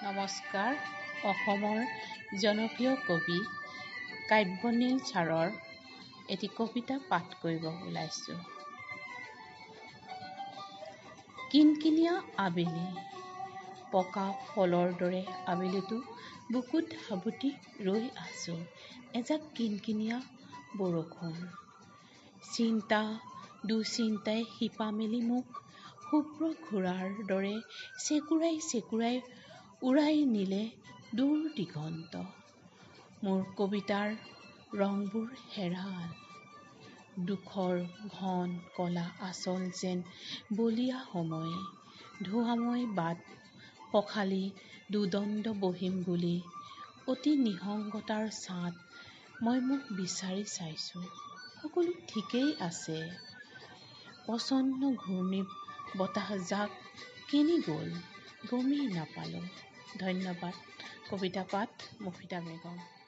নমস্কাৰ। অসমৰ জনপ্ৰিয় কবি কাব্যনীল ছাৰৰ এটি কবিতা পাঠ কৰিব ওলাইছোঁ। কিনকিনীয়া আবেলি, পকা ফলৰ দৰে আবেলিটো বুকুত সাৱটি ৰৈ আছোঁ এজাক কিনকিনীয়া বৰষুণ। চিন্তা দুচিন্তাই শিপা মেলি মোক শুভ্ৰ ঘোঁৰাৰ দৰে চেকুৰাই চেকুৰাই উৰাই নিলে দূৰ দিগন্ত। মোৰ কবিতাৰ ৰংবোৰ হেৰাল। দুখৰ ঘন কলা আঁচল যেন বলিয়া সময়ে ধোঁৱাময় বাট পখালি দুদণ্ড বহিম বুলি অতি নিসংগতাৰ ছাঁত মই মোক বিচাৰি চাইছোঁ। সকলো ঠিকেই আছে। প্ৰচণ্ড ঘূৰ্ণী বতাহজাক কেনি গ'ল গমেই নাপালোঁ। ধন্যবাদ। কবিতা পাঠ মুফিদা বেগম।